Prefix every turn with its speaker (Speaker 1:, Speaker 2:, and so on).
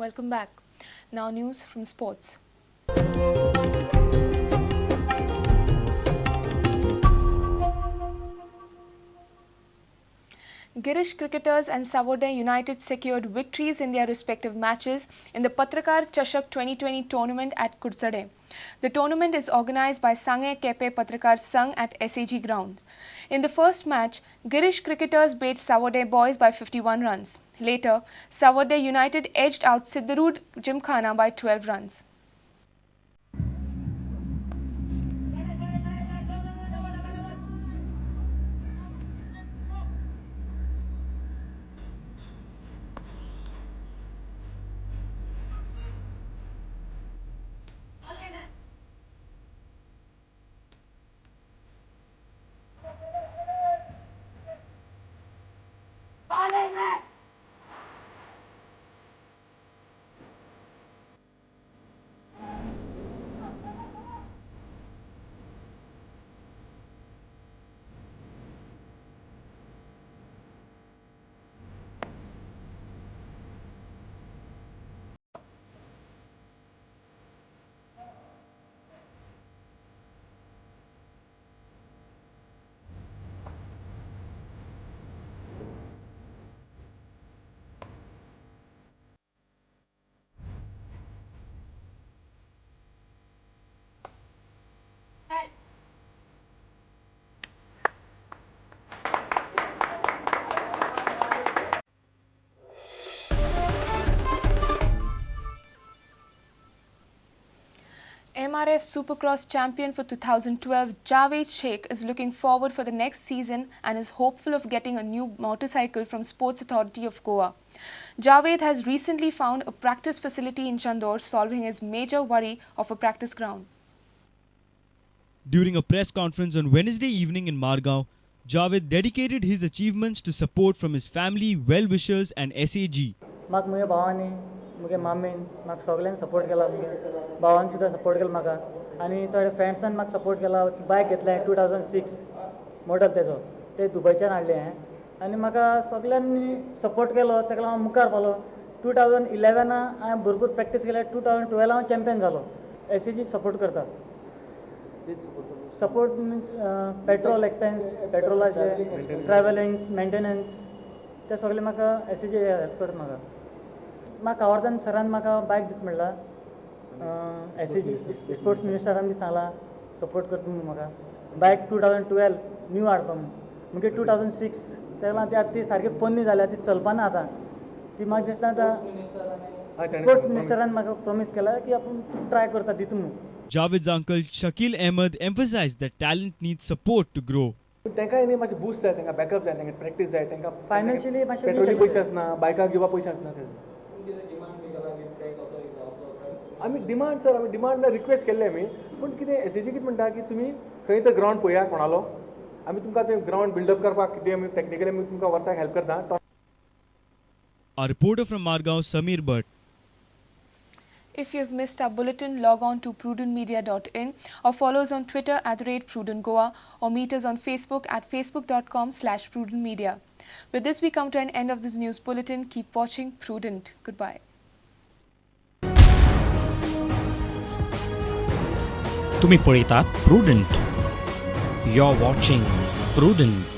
Speaker 1: Welcome back. Now news from sports. Girish Cricketers and Savordem United secured victories in their respective matches in the Patrakar Chashak 2020 tournament at Curchorem. The tournament is organized by Sange Kepe Patrakar Sangh at SAG grounds. In the first match, Girish Cricketers beat Savordem Boys by 51 runs. Later, Savordem United edged out Siddharudh Gymkhana by 12 runs. MRF Supercross champion for 2012 Javed Sheikh is looking forward for the next season and is hopeful of getting a new motorcycle from Sports Authority of Goa. Javed has recently found a practice facility in Chandor, solving his major worry of a practice ground.
Speaker 2: During a press conference on Wednesday evening in Margao, Javed dedicated his achievements to support from his family, well-wishers and SAG.
Speaker 3: म्हाका म्हज्या भावांनी, म्हगे मामीन म्हाका सगल्यांनी support केला. म्हगे भावान सुद्दां सपोर्ट केलो म्हाका आनी थोडे फ्रेंड्सान म्हाका सपोर्ट केला. बायक घेतलें 2006 मॉडल तेजो, ते दुबयच्यान हाडलें हांवें आनी म्हाका सगल्यांनी सपोर्ट केलो. तेका लागून हांव मुखार पावलो. 2011 हांवें भरपूर प्रॅक्टीस केल्या. 2012 हांव चॅम्पियन जालो. SAG support करता. सपोर्ट मिन्स पेट्रोल एक्सपेन्स, पेट्रोलाचे, ट्रॅवलिंग, मेंटेनन्स, ते सगळे म्हाका SAG help करता. म्हाका म्हाका कावार्दान सरान म्हाका बायक दिता म्हणला. SAG स्पोर्ट्स मिनिस्टरान बी सांगलां सपोर्ट करता म्हणून म्हाका. बायक 2012 न्यू हाडपा म्हूण. मुगे 2006 तेका लागून ती आतां ती सारकी पोन्नी जाल्या, ती चलपाना आतां ती. म्हाका दिसता आतां स्पोर्ट्स मिनिस्टरान म्हाका प्रॉमीस केला की आपूण ट्राय करता दिता म्हणून.
Speaker 2: Javed's uncle Shakil Ahmed emphasized that talent needs support to grow.
Speaker 4: तांकांय न्ही मातशें बूस्ट जाय, तांकां बॅकअप जाय, तांकां प्रॅक्टीस जाय, तांकां
Speaker 3: Financially मातशें weak
Speaker 4: पेट्रोली
Speaker 3: आसा.
Speaker 4: पयशे आसना, बायकाक घेवपाक पयशे आसना. ते आमी डिमांड सर, आमी डिमांड म्हळ्यार रिक्वेस्ट केल्ले आमी. पूण कितें SAG कितें म्हणटा की तुमी खंय तर ग्रावंड पळया कोणालो, आमी तुमकां तें ग्रावंड बिल्डअप करपाक कितें आमी टॅक्निकली आमी तुमकां वर्साक हेल्प करता.
Speaker 2: Our reporter from Margao, Samir Bhatt.
Speaker 1: If you've missed our bulletin, log on to prudentmedia.in or follow us on Twitter at @prudentgoa or meet us on Facebook at facebook.com/prudentmedia. With this, we come to an end of this news bulletin. Keep watching Prudent. Goodbye.
Speaker 5: तुम्ही पळयतात prudent. You are watching Prudent.